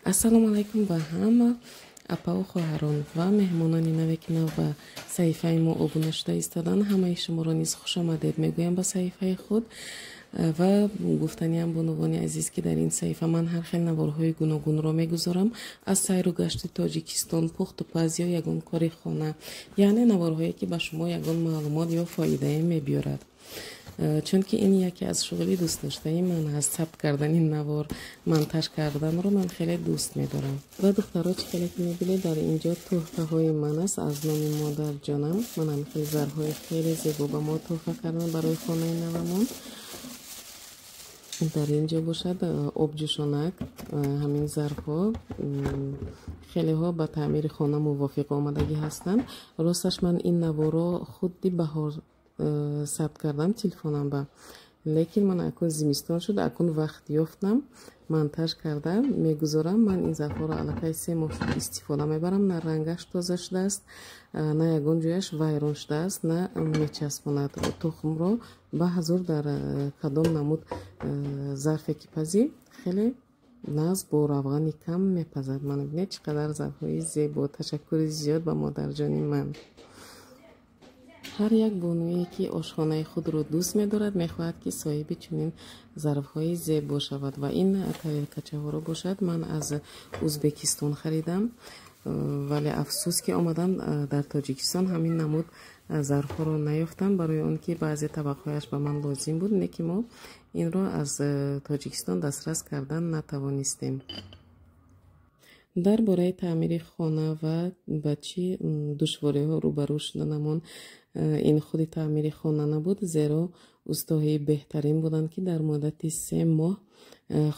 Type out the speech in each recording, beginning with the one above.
Ассалому алайкум ба ҳама апаву хоҳарон ва меҳмонони наве, ки нав ба саҳифаи мо обуна шуда истоданд. Ҳамаи шуморо низ хушомадед мегӯям ба саҳифаи худ. Ва гуфтаниам, бонувони азиз, ки дар ин саҳифа ман ҳар хел наворҳои гуногунро мегузорам: аз сайру гашти Тоҷикистон, пухту паз ё ягон кори хона, яъне наворҳое, ки ба шумо ягон маълумот ё фоидае мебиёрад, чунки ин яке аз шуғли дӯстдоштаи ман аст. Сабт кардани навор, монтаж карданро ман хеле дӯст медорам. Ва духтаро, чӣ хеле ки мебинед, дар инҷо тӯҳфаҳои ман аст аз номи модарҷонам. Манам хеле зарфҳои хеле зебо ба мо тӯҳфа кардам барои хонаи навамон. Дар ин ҷо бошад обҷӯшонак. Ҳамин зарфҳо хелеҳо ба таъмири хона мувофиқ омадагӣ ҳастанд. Росташ, ман ин наворо худди баҳор сабт кардам телефонам ба, лекин ман акун зимистон шуд, акун вақт ёфтам, монтаж карда мегузорам. Ман ин зарфҳоро аллакай 3 моҳ шуд истифода мебарам. На рангаш тоза шудааст, на ягон ҷояш вайрон шудааст, на мечаспонад тухмро. Ба ҳазур дар кадом намуд зарфе ки пазӣ, хеле нағз бо равғани кам мепазад. Мана бинед, чӣ қадар зарфҳои зебо. Ташаккури зиёд ба модарҷони ман. Ҳар як бонуе, ки ошхонаи худро дӯст медорад, мехоҳад, ки соҳиби чунин зарфҳои зебо шавад. Ва ин тарелкачаҳоро бошад, ман аз Узбекистон харидам, вале афсӯс, ки омадам дар Тоҷикистон ҳамин намуд зарфҳоро наёфтам, барои он ки баъзе табақҳояш ба ман лозим буд, не ки мо инро аз Тоҷикистон дастрас кардан натавонистем. Дар бораи таъмири хона ва ба чӣ душвориҳо рӯбарӯ шуданамон, ин худи таъмири хона набуд, зеро устоҳои беҳтарин буданд, ки дар муддати 3 моҳ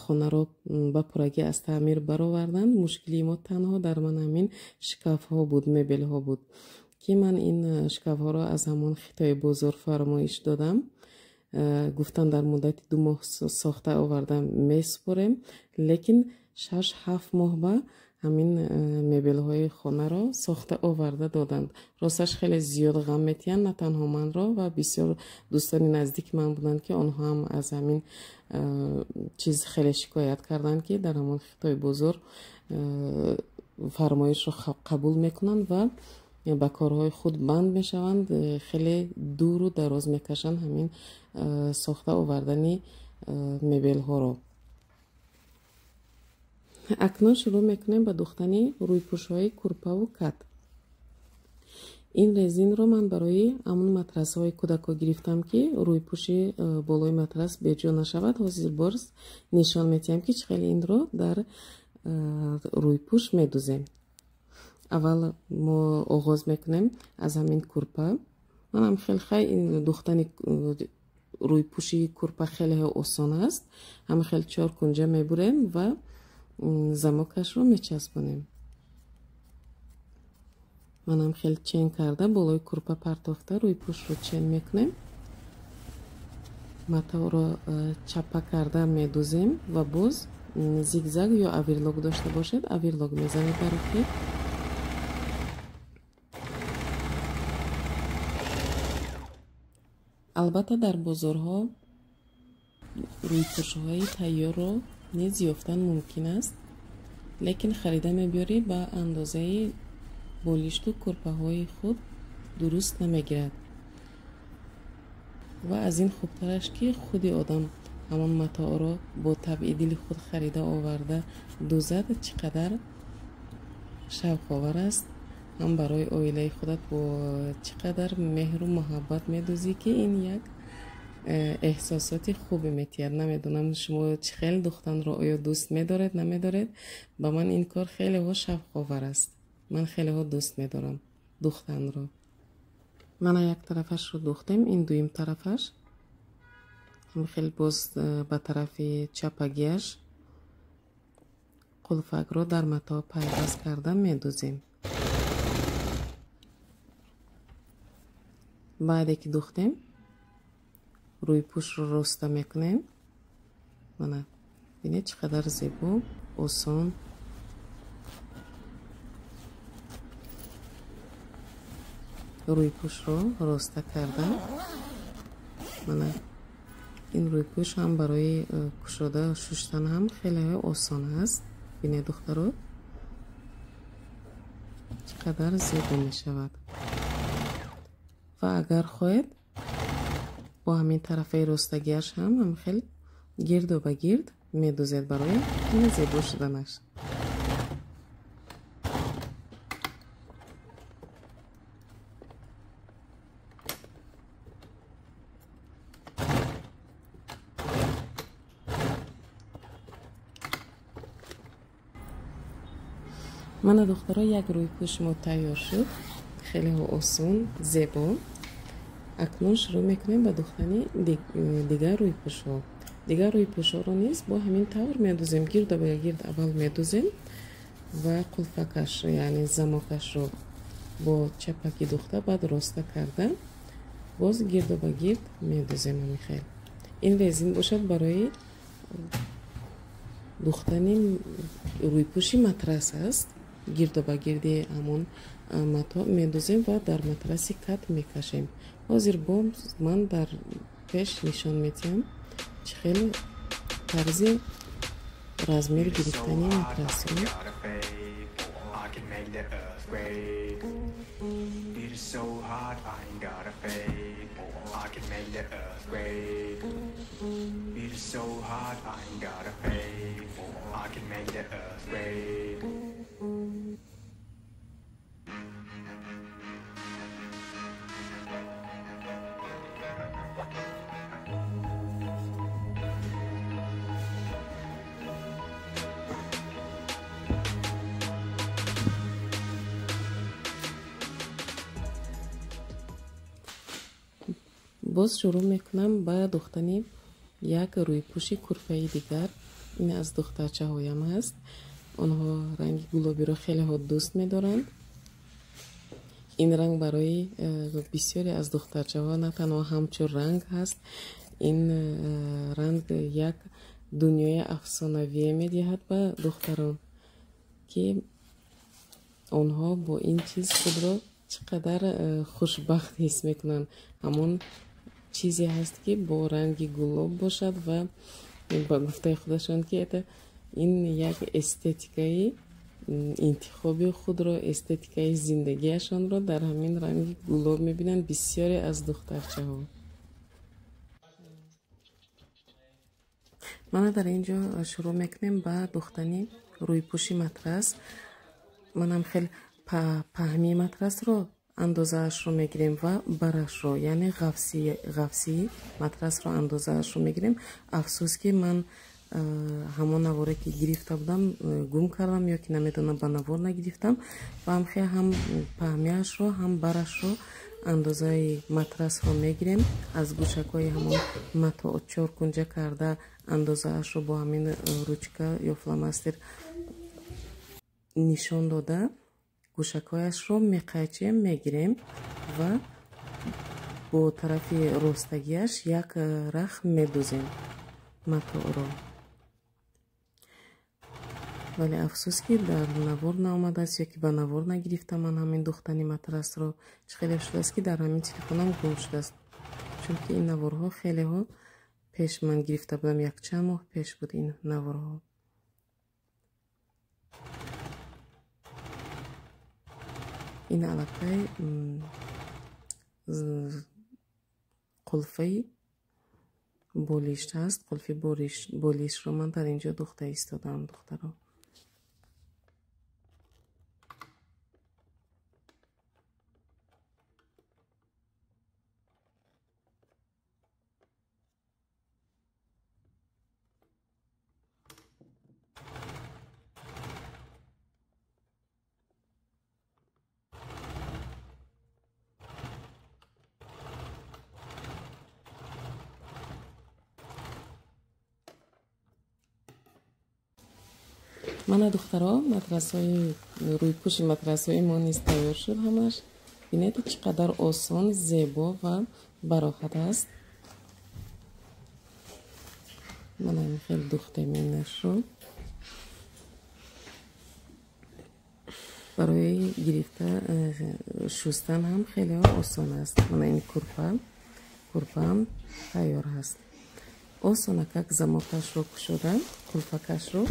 хонаро ба пуррагӣ аз таъмир бароварданд. Мушкилии мо танҳо дар ман ҳамин шкафҳо буд, мебелҳо буд, ки ман ин шкафҳоро аз ҳамон Хитои бозор фармоиш додам. Гуфтан, дар муддати 2 моҳ сохта оварда месупорем, лекин 6-7 моҳ ба ҳамин мебелҳои хонаро сохта оварда доданд. Росташ, хеле зиёд ғам метиҳанд, на танҳо манро, ва бисёр дӯстони наздики ман буданд, ки онҳо ҳам аз ҳамин чиз хеле шикоят карданд, ки дар ҳамон Хитои бозор фармоишро қабул мекунанд ва ба корҳои худ банд мешаванд, хеле дуру дароз мекашанд ҳамин сохта овардани мебелҳоро. Акнун шурӯъ мекунем ба духтани рӯйпӯшҳои курпаву кат. Ин резинро ман барои ҳамон матрасҳои кӯдакҳо гирифтам, ки рӯйпӯши болои матрас беҷо нашавад. Ҳозир боз нишон медиҳам, ки чӣ хел инро дар рӯйпӯш медузем. Аввал мо оғоз мекунем аз ҳамин курпа. Манам хел хай, ин духтани рӯйпӯши курпа хеле осон аст. Ҳама хел чор кунҷа мебурем ва замокашро мечаспонем. Манам хел чен карда, болои курпа партофта, рӯйпӯшро чен мекунем, матоъро чаппа карда медузем ва боз зигзаг ё оверлок дошта бошед, оверлок мезанед дар охир. Албатта, дар бозорҳо рӯйпӯшҳои тайёрро низ ёфтан мумкин аст, лекин харида мебиёрӣ, ба андозаи болишту курпаҳои худ дуруст намегирад. Ва аз ин хубтараш, ки худи одам ҳамон матоъро бо табъи дили худ харида оварда дузад, чӣ қадар шавқовар аст. Ҳам барои оилаи худат бо чӣ қадар меҳру муҳаббат медузӣ, ки ин як эҳсосоти хубе метиҳад. Намедонам, шумо чӣ хел духтанро оё дӯст медоред, намедоред. Ба ман ин кор хелеҳо шавқовар аст, ман хелеҳо дӯст медорам духтанро. Мана, як тарафашро духтем, ин дуюм тарафаш. Хел боз ба тарафи чапагиаш қулфакро дар матоъ пайваст карда медузем. Баъде ки духтем, рӯйпӯшро роста мекунем. Мана, бинед, чӣ қадар зебо, осон. Рӯйпӯшро роста карда, мана, ин рӯйпӯш ҳам барои кушода шуштан ҳам хеле осон аст. Бинед, духтаро, чӣ қадар зебо мешавад. Ва агар хоҳед, бо ҳамин тарафаи ростагиаш ҳам хел гирду ба гирд медузед барои каме зебо шуданаш. Мана, духтаро, як рӯйпӯши мо тайёр шуд. Хеле осон, зебо. Акнун шурӯъ мекунем ба духтани дигар рӯйпӯшҳо. Дигар рӯйпӯшҳоро низ бо ҳамин тавр медузем. Гирду ба гирд аввал медузем ва қулфакаш, яъне замокашро бо чапаки духта, баъд роста карда, боз гирду ба гирд медузем ҳамин хел. Ин резин бошад барои духтани рӯйпӯши матрас аст. Гирду ба гирди ҳамон мато медузем ва дар матраси кат мекашем. Ҳозир бо ман дар пеш нишон медиҳам, чӣ хел тарзи размер гирифтани матрасро. Боз шурӯъ мекунам ба духтани як рӯйпӯши курпаи дигар. Ин аз духтарчаҳоям ҳаст. Онҳо ранги гулобиро хелеҳо дӯст медоранд. Ин ранг барои бисёре аз духтарчаҳо на танҳо ҳамчун ранг ҳаст, ин ранг як дунёи афсонавие медиҳад ба духтарон, ки онҳо бо ин чиз худро чӣ қадар хушбахт ҳис мекунанд. Ҳамон чизе ҳаст, ки бо ранги гулоб бошад ва ба гуфтаи худашон, ки это ин як эстетикаи интихоби худро, эстетикаи зиндагиашонро дар ҳамин ранги гулоб мебинанд бисёре аз духтарчаҳо. Мана дар ин ҷо шурӯъ мекунем ба духтани рӯйпӯши матрас. Манам хел паҳмии матрасро андозаашро мегирем ва барашро, яъне ғафсии матрасро андозаашро мегирем. Афсӯс, ки ман ҳамон наворе, ки гирифта будам, гум кардам ё ки намедонам, ба навор нагирифтам. Ва ҳамхел ҳам паҳмияшро, ҳам барашро андозаи матрасро мегирем. Аз гӯшакҳои ҳамон мато чоркунҷа карда, андозаашро бо ҳамин ручка ё фломастер нишон дода, гӯшакҳояшро меқайчем, мегирем ва бо тарафи ростагиаш як рах медузем матоъро. Вале афсӯс, ки дар навор наомадааст ё ки ба навор нагирифтам ман ҳамин духтани матрасро. Чӣ хеле шудааст, ки дар ҳамин телефонам гум шудааст, чунки ин наворҳо хелеҳо пеш ман гирифта будам, якчанд моҳ пеш буд ин наворҳо. Ин аллакай қулфаи болишт ҳаст. Қулфи болиштро ман дар ин ҷо духта истодаам, духтаро. Мана, духтаро, матрасҳои рӯйпӯши матрасҳои мо низ тайёр шуд ҳамаш. Бинед, чӣ қадар осон, зебо ва бароҳат аст. Мана хел духтем инашро. Барои гирифта шустан ҳам хеле осон аст. Мана ин курпаам тайёр ҳаст. Осонакак замокашро кушода, қулфакашро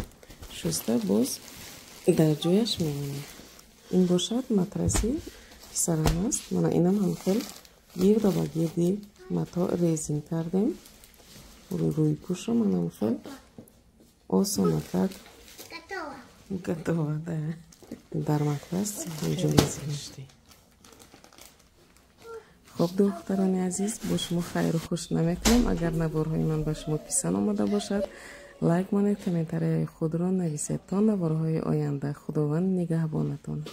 Шуста боз дар ҷояш мемонем. Ин бошад матраси писарам аст. Мана инам ҳамхел гирда ба гирди матоъ резин кардем. Рӯйпӯшро манам хел осонакак. Готово. Готово, да. Дар матрас ҳамҷо мезанем. Хуб, духтарони азиз, бо шумо хайру хуш намекунам. Агар наворҳои ман ба шумо писанд омада бошад, лайк монед, комментарияи худро нависед. То наворҳои оянда, Худованд нигаҳбонатон.